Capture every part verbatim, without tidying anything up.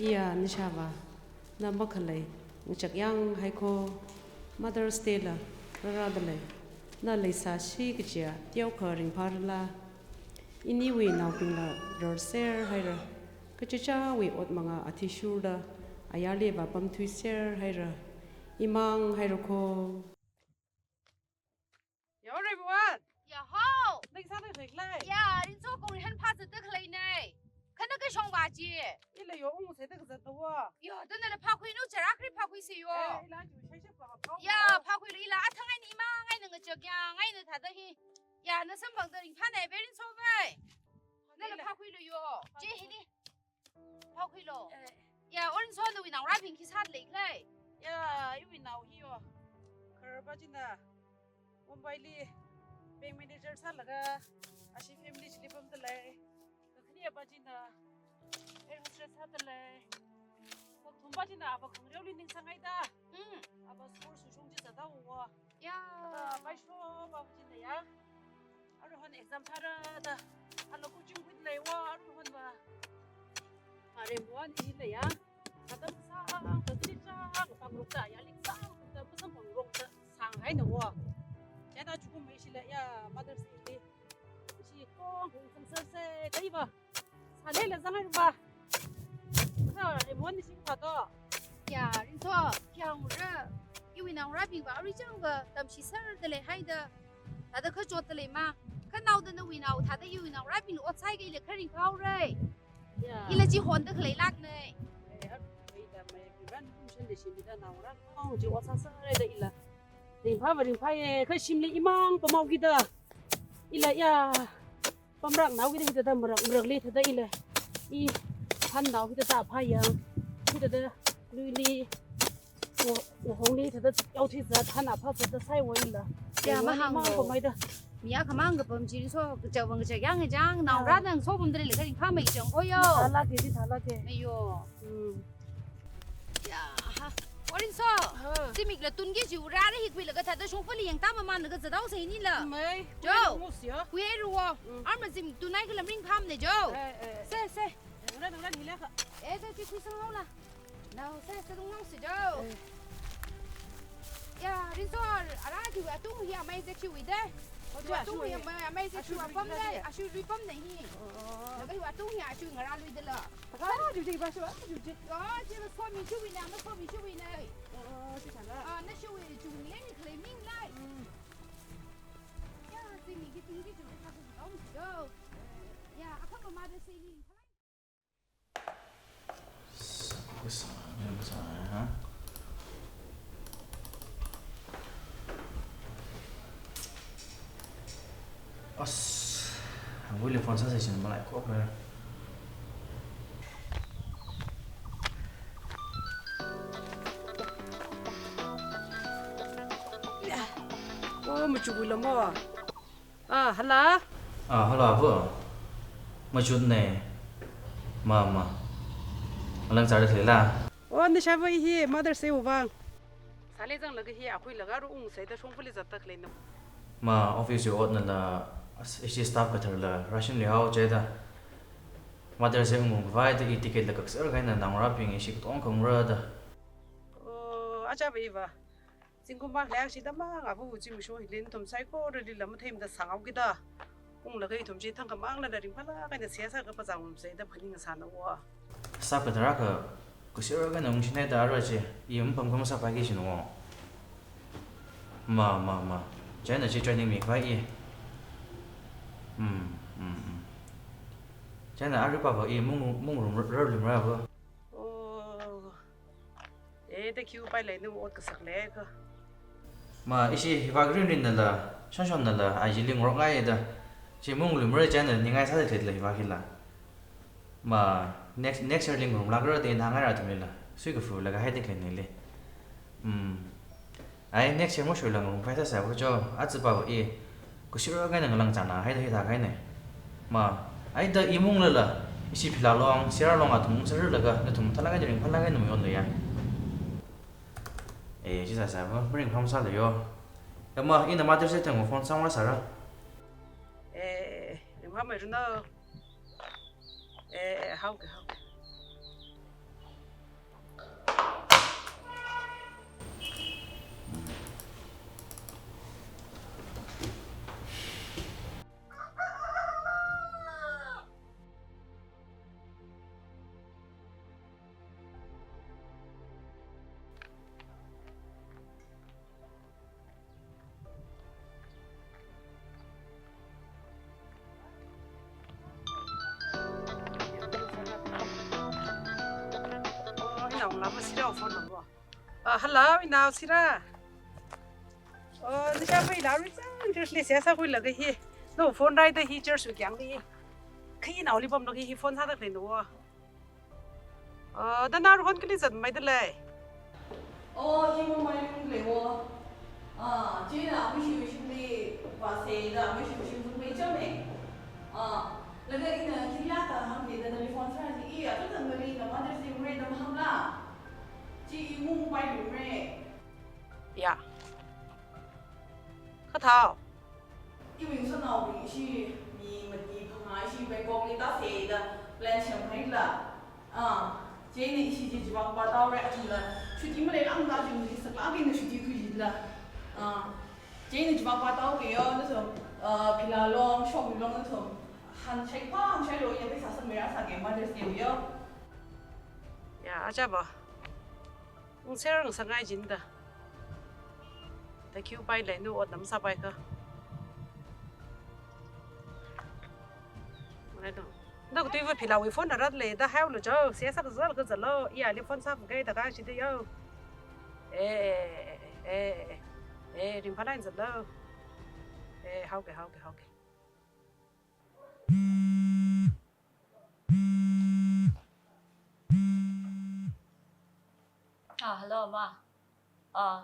Iya, Nishava, na makhalei, ngachak yang haiko, Mother's Day la, rara dalei, na leisāshi kajiya, teokha ringphārala, iniwui naobingla rarser haira, kachichāwui ot manga athishurda, ayarli vāpamthuiser haira, imang haira ko. Yo, Raymond! Ya, ho! Nang sāda khalei? Ya, Rinso kong rihan phāzatda khaleina. Kha na kashong va chi? Ila yo ungsaida kazat tawa. Yo, tuna la phākhuilu, chara khri phākhuisa yo. Eh, ila ju shaisha pa pa. Ya, phākhuilu ila athang eina imang eina ngachak yang eina thāda hi. Ya, na samphangda ringphāna ve Rinso ve. Na la phākhuilu yo. Che hili. Phākhuilu. Eh. Ya, Rinso nawui naongarābing khi sāda leikhala? Ya, iwui nao hi yo. Khararpa china Mumbaili bank manager sālaga, ashi family chili pamda lei. Kakhane pa china air hostess sāda lei. Kathumpa china apa khangareoli ningsāngaida. Hmm. Apa sports shong chi zatda wo. Ya. Apa paisho pa china ya. Aruihon exam thāra da. Alo coaching khuida lei wo, aruihon va. Aremon hi lei ya. Katam sāng, katam sāng, katam rukta, ya lik sāng, katam samphang rukta, sānghai na wo. China chukum mai shila ya, Mother's Day. Shi kong kong samsar se, dai va. Sāle la zangai va. Sa, Raymond ni sing pa to. Ya, Rinso, ya ura. Iwui naongarābing va, ari chang va, tamshisarda leihaida. Thāda kachotda lei ma. Kha naoda nawui nao, thāda iwui naongarābing ot sāi kaila kha ringphāhaora. Ya. Ila chi honda khalei lakna. Eh, har, mai da mai, ran kum shan da shimida naongarā, kong chi ot sāsāra da ila. Ringphā va ringphāya, kha shimli imang pamhaokida. Ila ya, pamrak naokida hithāda marak, marakli thāda ila. I, han naokida ta phāya. Hithāda, luili. Wo, wo hongli thāda yaothui zat, han aphā zat da sāi wo ila. Ya, mahāng lo. Mang pamhaida. Mi akhamang kapam chi Rinso, kachak vang kachak yang jang, naongarā nang so pamda lei kha ringphāmei chang ko yo. Thalāke, di thalāke. Mei yo. Hmm. Ya, ha. O Rinso. Ha. Zimikla tun kaji ura rāhikhuilaga thāda shongfali yangta mamanlaga zathaosa inila. Mei. Jo. Khuiru wo. Hmm. Arma zimik tunai kala ringphāmana jo. Eh, eh. Se, se. Nang ran, nang ran hila kha. Eh, se chi khuisang haola. Nao se, se dung nao se jo. Eh. Ya, Rinso, ara chi atung hi amei se chiwui de. O, chi atung hi amei, amei se chiwui pamna, ashui lui pamna hi. Oh. Laga hi atung hi ashui ngarā lui dala. Ka, ju ji ba shu, ju ji. Oh, chi ba somi chiwui na, ma somi chiwui na. Oh, chi chala. Ah, na chiwui chiwui ni khalei ming lai. Mm. Ya, chi ni ki ting ki chiwui ka ku dong jo. Ya, akha ma ma de se ni. As, awuili phone sāsa shin malai kok ra. Oh, machuk wuila mo. Ah, hello? Ah, hello, ava. Machutna. Ma, ma. Alang chara thela. Oh, Nishava hi Mother's Day wu vang. Sāle zanglaga hi akhuilaga ru ungsaida shongfali zatda khaleina. Ma, office yu otnala, as, ishi staff katharla, ration li hao chida. Mother's Day ungungkhavai da i ticket la kakser kahaina naongarābing ishi katong khangra da. Oh, acha va iva. Zingkum mak lei shida mang, abu zingkum sho hilin ithum saikorali lam theimada sānghaokida. Unglaga ithum chi thangkhamangla ringphālāk eina seihā sākapazang umsei da phaning sāna wo. Staff kathara kha, kasir kha nung shinai da aro chi, i um pam kam sāpai ki shin wo. Ma, ma, ma. China chi training mikhavai i. Hmm, hmm, hmm. China ari pa va i mung, mung rum, rar lim ra va. Oh. Eh, da khi upai lei, na ot kasak lei kha. Ma, ishi hiva green green nala, shon shon nala, aji ling rok ngai da. Chi mung lumre china ningai sāda khalei hiva hila. Ma, next, next year ling rum lāk ra da ina ngai ra tumila. Sui kafu laga haida khalei nili. Hmm. Ai, next year mo shuila ngungpai sāsa ko jo, aja pa i, kasir kahaina ngalang chana haida hithā kahaina. Ma, ai da imung lala, ishi phila long, sira long athum sāra laga, nathum thalāk eina ringphālāk eina mayon leiya. Eh, chi sāsa va, maringphā masāla yo. Ya ma, ina Mother's Day thang phone sāngra sāra. Eh, ringphāmei runa. Eh, haoke, haoke. Mama Sira phone number. Ah, hello, inao Sira. Oh, nisha pai la ri chang church li seihā sākhuilaga hi. No phone rāhaida hi church wui kiang hi. Khi naoli pamlaga hi phone sāda khalei no. Ah, da na ruhon kali zatmeida lei. Oh, i Mumbai lungli wo. Ah, chieina Mumbai shimli vāsāda, Mumbai shimli zungmei chame. Ah, laga ina khila ta hāngda nali phone sāra ji, i atu tangli na Mother's Day ungre da mahāngla. Chi i Mumbai lungre. Ya. Kathā? Iwui ngasotnaobing ishi mi mati phangā ishi Bangkok li tāsāda plan semhaila. Ah, chieina ishi chi chivāng pātaore, athumla shuti maleilāngda chili saklāk eina shuti khuila. Ah, chieina chivāng pātaoke yo, nathum, ah, Phila long, Shokmi long nathum. Hanshai pā, hanshai lo, ya pheisā samphang rāsāke Mother's Day yo. Ya, aja ba. Ungser ngasakngai jida. Da khiupai lei nu ot nam sāpai kha. Ngai dong. Da katuiva Philawui phone arat lei da hao lo jo. Seihā sākazat kazat lo. Iyali phone sākhuiga da ka shi de yo. Eh, eh, eh, eh, eh, ringphālāk eina zat lo. Eh, haoke, haoke, haoke. Ah, hello, ma. Ah,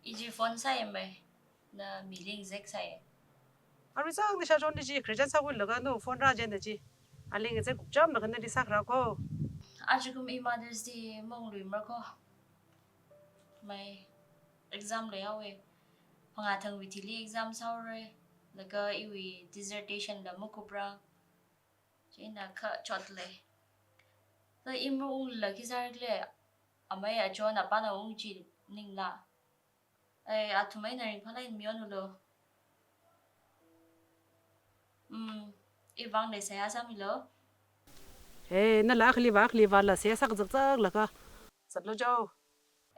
i chi phone sāya mai. Na mi ling zek sāya. Arui chang nisha chon ni chi Christian sākhuilaga no phone rā jida chi. Aling zek gupcham laga nali sākharā ko. Ajakum i Mother's Day maungluimara ko. Mai exam leihaowe. Phangā thangwui thili exam sāhaore. Laga iwui dissertation la makupra. Chieina kachot lei. Da i maungla khi sāra khala, amei achon apāna ungchi ningla. Ai, athum eina ringphālāk eina mi onlu. Mm, i vāng lei seihā sāmilu. Eh, nala akhali vā, akhali vāla seihā sākazakzak laga. Zatlu jo.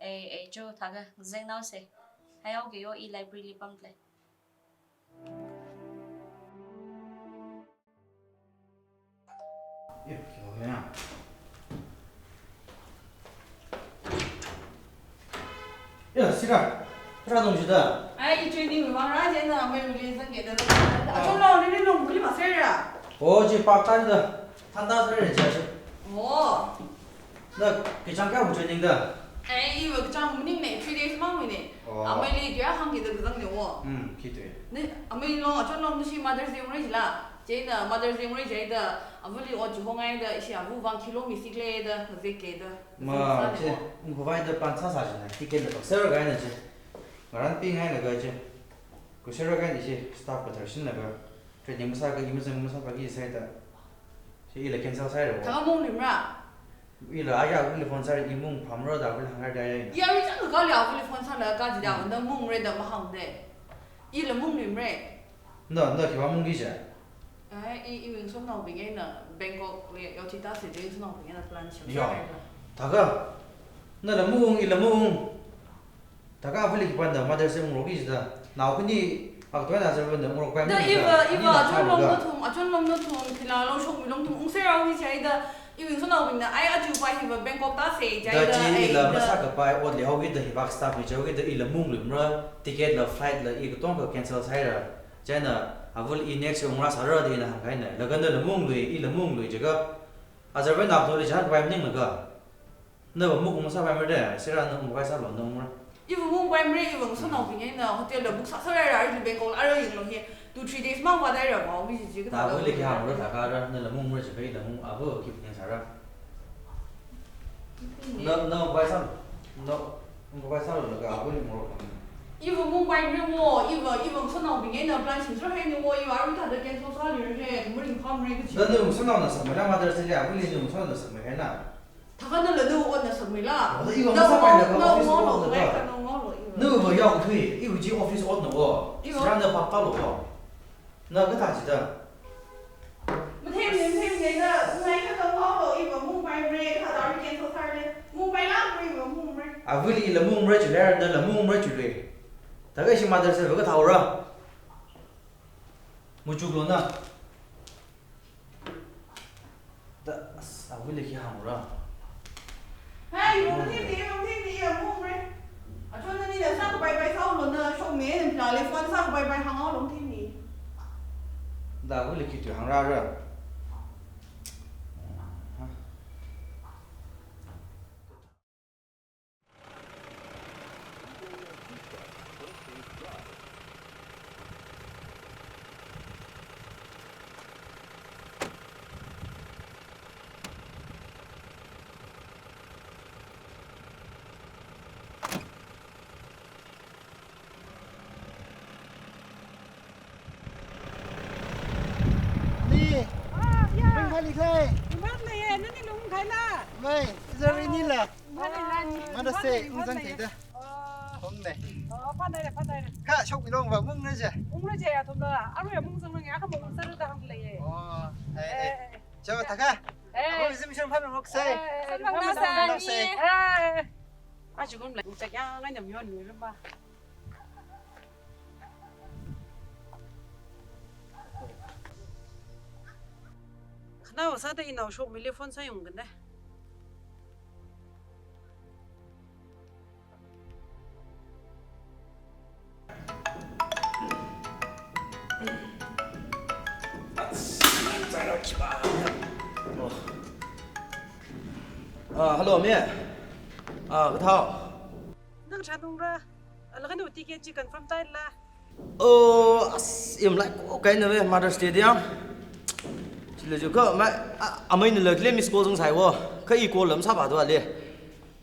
Eh, eh, jo, thākha, zengnaose. Haihaoke yo i library li pamda lei. Eh, khiwui na. Eh, Sira, kharā dong jida. Ai, i training wui vāng rā jina, amei wui zangke da. Ah. Achon long, ni ni long, buli masera. Oh, chi pak tan da. Thanda sera chi. Oh. Na, kachāng kayāwui training da? Eh, iva kachāng maningne, three days mangwuine. Oh. Ameili kayā hāngki da kazangne wo. Hmm, khi tui. Ni, amei long, achon long nashi Mother's Day ungre jila. Chieina Mother's Day ungre jida, avali ot chihongaida, ishi avu vāng khi lo mi sikle da, kazeke da. Ma, kazang sāne chi, wo. Ungkhavai da plan sāsā jina, ticket la paksera kaina chi. Ngaranpingai laga chi. Kusera kaina chi, staff ka tharshin laga. Training masāka, i mazang masāpaki sāhaida. Chi ila cancel sāhaira. Thākha maungluimara. Ila aya avali phone sāra, i maungpamra da avali hāngra da ya. Ya, i chang kali avali phone sālaga jida, mm, na maungre da mahāngde. Ila maungluimara. Na, na khiwui vāng maungki ja? Eh, i, iwui ngasotnaobing eina Bangkok li yaothi tāsāda iwui ngasotnaobing eina plan semsāra. Ya. Thākha. Nala maung, ila maung. Thākha avali khipānda Mother's Day ungrok jida. Nao khani, akathuina azarvana ungrokpai da. Iva, iva, achon long nathum, achon long nathum, Phila long, Shokmi long nathum, ungser haoki jida, iwui ngasotnaobingna, ai aja pa hiva Bangkok tāsā jida, da chi ai ila da. Masākapai, ot leihaoki da, hiva staff ni chaoki da, ila maungluimara, ticket la, flight la, i katonga cancel sāhaira. Chieina, avali next year ungrāsāra da ina hāngkahaina. Laga nala maunglui, ila maunglui jiakha. Azarvana akathuili chānpai maninglaga. Nava maung masāpaimara de, Sira na ungkhavai sālu na ungmara. Iva maungpaimara, iva ngasotnaobing eina hotel la book sāsāra, arui Bangkok la arui yanglu hi. Two, three days mang vādaira ba, mi chi chi kathā. Avali khi hānglu thākha ra, nala maungmara jiakha ila maung, ava khi pning sāra. Na, na ungkhavai sā, na ungkhavai sālu laga avali maunglo. Iva maungpaimara mo, iva, iva ngasotnaobing eina plan semsāra haine mo, iva arui thāda cancel sālira he, maringphāmara kachi. Na, na ngasotnaona sāmara Mother's Day, avali na ngasotnaona sāmara haina. Thākha nala nawui otna sāmila. Wala iva na masāpaila, na office ngolo, ot na. Na ngolo, iva. Nawui yaothui, iwui chi office otna o. Iva. Sirana pap talo o. Na kathā jida. Mathemne, mathemne na, ngai kathā ngolo, iva maungpaimara, kathā arui cancel sāra le. Maungpailākmara, iva maungmara. Avali ila maungmara chule, nala maungmara chule. Thākha ishi Mother's Day va kathāhaora. Machuklu na. Da, as, avali khi hāngra. Da wili kitu hāngrāra. Ni, ah, ya. Ringphāli khalei. Ringphāli ye, nani lungkhaila. Mai, izar ini la. Ringphāli la ni. Mana se, ungzang theida. Oh. Hong ne. Oh, phanai, phanai. Kha shokmilong va, mung ne je. Mung ne je ya, thumla. Aru ya mung zang ne, akha mung zang da hang le ye. Oh, eh, eh. Eh, eh. Chao, thaka. Eh. Aru zim shang phan mok se. Eh, eh, eh. Samphang nao sa ni. Eh. Achu kum la, chak ya, ngai nam yon ni ramba. Khanao sāda inao shokmili phone sāyung kane. Ah, hello, mi. Ah, kathao. Nang chānungra. Alaganu ticket chi confirm taila. Oh, as, yamlai ko kaina ve Mother's Day diang. Chila ju kha mai, a, amei nila kle miss call zangsai wo. Kha i call lam sāpā do ale.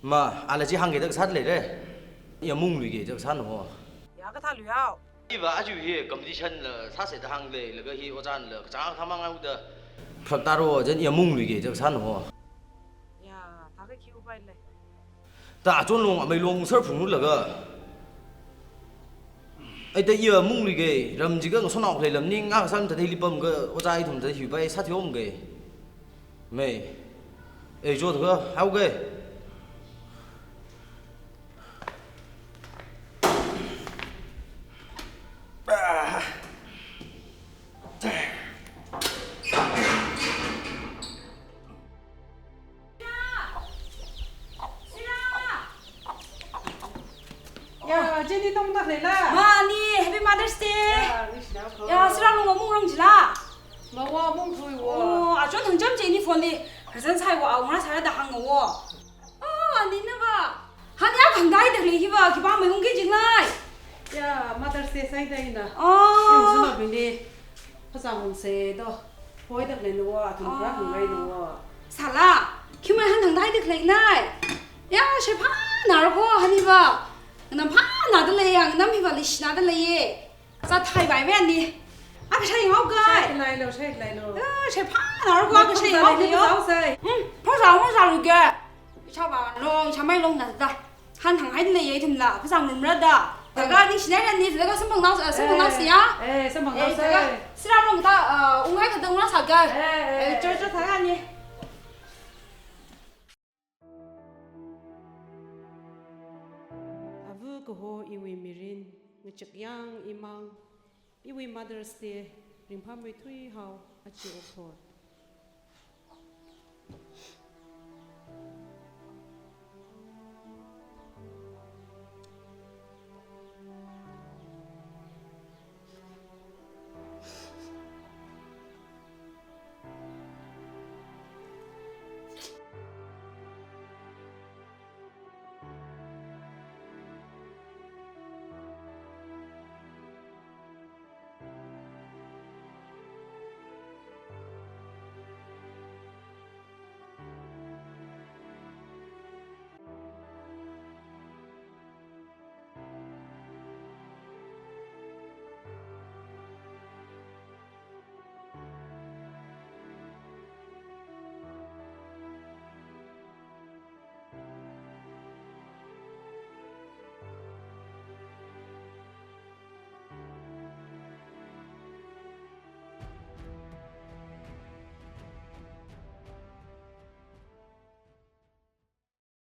Ma, ala chi hāngkida kasā leire. Yamung luikida kasā no. Ya kathā lui hao. Iva aju hi competition la sāse da hāngle, laga hi ojān la kachang khamang au da. Phrak taro jen yamung luikida kasā no. Ya, thaka khi upai le. Ta achon long amei long sar phung laga. Ai ta iya mung luike, ram jiga ngasonao khalei lam ning, a kasam ta dei lipam ga, ojā ithum ta hiupai sāthiom ge. Mei. Ei, jo ta ga, hao ge. Ah. Ya, Jenny tong tak lela. Ma, ani, Happy Mother's Day. Ya, wish now. Ya, sira nung mung rong jila. Ma wa mung thui wa. Oh, achon thang jam Jenny phone li. Kazan sai wa, au ngra sai da hāng wo. Oh, ani na ba. Hani a thang dai da le hi ba, ki ba mai hung ki jing lai. Ya, Mother's Day sai dai na. Oh. Yung suna bini. Phasā hung se do. Hoi dak le nuwa, athum kra hung rai nuwa. Sala, khi mai han thang dai dik lei nai. Ya, shai pha nar ko hani ba. Nam pha na da lei ya, nam hi ba lish na da lei ye. Sa thai bai ve ni. A ka shai ngau gai. Shai lai lo, shai lai lo. Ya, shai pha nar ko, a ka shai ngau gai yo. Sai. Hmm, phasā mo sa lu ge. Icha ba long, icha mai long na da. Han hānghai leiye ithumla, phasā ngarumra da. Daga ningshinai rani, daga samphang nao, eh, samphang nao siya. Eh, samphang nao siya. Daga sira rong da, eh, unghai kha dang ra sa ga. Eh, eh, eh, cho, cho, thang ani. Avu kaho iwui mirin, ngachak yang imang, iwui Mother's Day, ringphāmeithui hao, achi okthot.